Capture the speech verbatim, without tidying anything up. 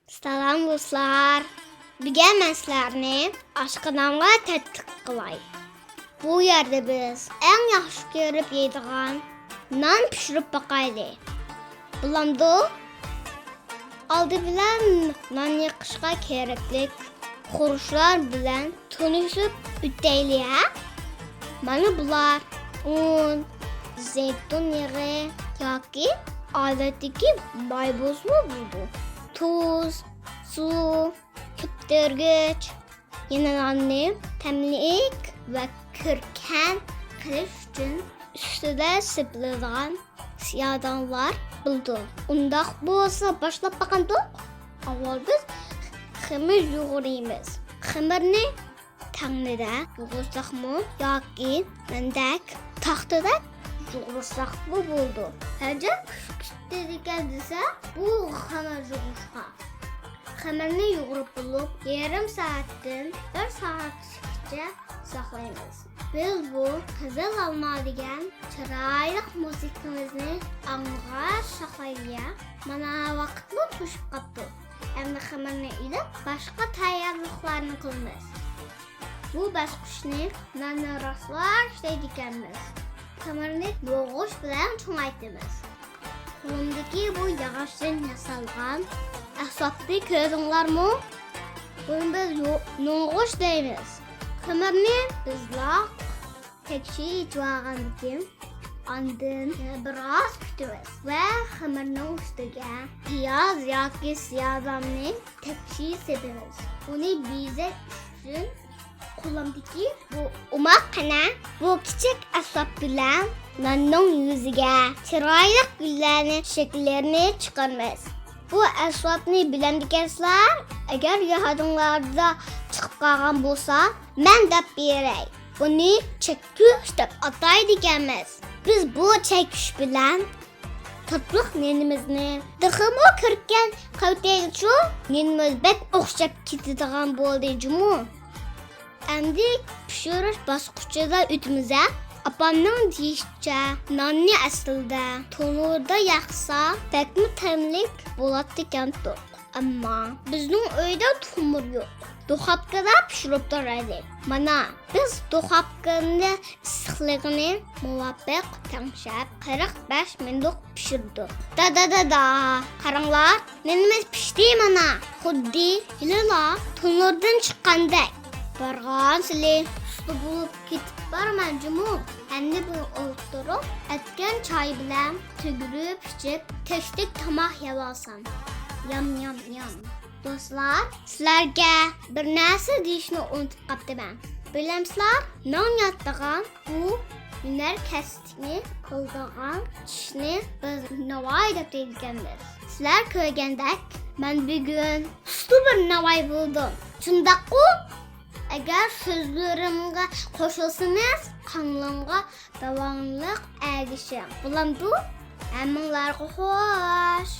سالام دوستلار. بۈگۈن مەن سىلەرنى ئاشخانامغا تەكلىپ قىلاي. بۇ يەردە بىز ئەڭ ياخشى كۆرۈپ يەيدىغان نان پىشۇرۇپ باقايلى. بولامدۇ؟ ئالدى بىلەن نان يېقىشقا كېرەكلىك خۇرۇچلار بىلەن تونۇشۇپ ئۆتەيلى، ھە؟ مانا بۇلار: ئۇن، زەيتۇن يېغى ياكى ئادەتتىكى ماي بولسىمۇ بولىدۇ. تۇز، سۇ، كۆپتۈرگۈچ. يەنە ناننى تەملىك ۋە كۆركەم قىلىش ئۈچۈن ئۈستىدە سېپىلىدىغان سىيادانلار بولىدۇ. ئۇنداق بولسا باشلاپ باقامدۇق؟ ئاۋۋال بىز خېمىر يۇغۇرىمىز. خېمىرنى تەڭنىدە يۇغۇرساقمۇ ياكى مەندەك تاختىدا يۇغۇرساقمۇ بولىدۇ. ھەجەپ كۈچ كېتىدىكەن دېسە، بۇ خېمىر يۇغۇرۇشقا خېمىرنى يۇغۇرۇپ بولۇپ، يېرىم سائەتتىن بىر سائەتكىچە ساقلايمىز. بىز بۇ قىزىل ئالما دېگەن چىرايلىق مۇزىكىمىزنى ئاڭلىغاچ ساقلايلى. مانا ۋاقىتمۇ توشۇپ قاپتۇ. ئەمدى خېمىرنى ئېلىپ، باشقا تەييارلىقلارنى قىلىمىز. بۇ باسقۇچنى ناننى راسلاش دەيدىكەنمىز. خېمىرنى نوغۇچ بىلەن چوڭايتىمىز. قولۇمدىكى بۇ ياغاچتىن ياسالغان ئەسۋابنى كۆردۈڭلارمۇ؟ بۇنى بىز يو-، نوغۇچ دەيمىز. خېمىرنى بىزلاق تەكشى ئېچىۋالغاندىن كېيىن، ئاندىن يەنە بىراز كۈتىمىز ۋە خېمىرنىڭ ئۈستىگە پىياز ياكى سىياداننى تەكشى سېپىمىز. ئۇنى بېزەش ئۈچۈن قولۇمدىكى بۇ ئوماق قەنە، بۇ كىچىك ئەسۋاب بىلەن ناننىڭ يۈزىگە چىرايلىق گۈللەرنى شەكىللىرىنى چىقىرىمىز. بۇ ئەسۋابنى بىلەمدىكەنسىلەر؟ ئەگەر يادىڭلاردا چىقىپ قالغان بولسا، مەن دەپ بېرەي. بۇنى چەككۈچ دەپ ئاتايدىكەنمىز. بىز بۇ چەككۈچ بىلەن تاتلىق نېنىمىزنى تېخىمۇ كۆركەم قىلىۋېتەيلىچۇ؟ نېنىمىز بەك ئوخشاپ كېتىدىغان بولدى جۇمۇ. ئەمدى پىشۇرۇش باسقۇچىدا ئۆتىمىز ھە. ئاپامنىڭ دېيىشىچە، ناننى ئەسلىدە تونۇردا ياقسا بەكمۇ تەملىك بولاتتىكەنتۇق. ئەمما بىزنىڭ ئۆيدە تونۇر يوق. دۇخوپكىدا پىشۇرۇپ تۇرايلى. مانا، بىز دۇخوپكىنى ئىسسىقلىقىنى مۇۋاپىق تەڭشەپ، قىرىق بەش مىنۇت پىشۇردۇق. دادا، دادا، قاراڭلار، نېنىمىز پىشتى مانا. خۇددى ھېلىلا تونۇردىن چىققاندەك. بارغانسېرى ئۇستا بولۇپ كېتىپ بارىمەن جۇمۇ. ئەمدى بۇنى ئولتۇرۇپ، ئەتكەن چاي بىلەن تۈگۈرۈپ ئىچىپ، تەشتىك تاماق يەۋالسام. يام، يام، يام. دوستلار، سىلەرگە بىر نەرسە دېيىشنى ئۇنتۇپ قاپتىمەن. بىلەمسىلەر، نان ياتىدىغان بۇ ھۈنەر كەسىپنى قىلىدىغان كىشىنى بىز ناۋاي دەپ دەيدىكەنمىز. سىلەر كۆرگەندەك، مەن بۈگۈن ئۇستا بىر ناۋاي بولدۇم. شۇنداققۇ؟ ئەگەر سۆزلىرىمگە قوشۇلسىڭىز، كۆڭلۈمگە داۋاملىق ئەگىشىڭ. بولامدۇ؟ ھەممىڭلارغا خوش.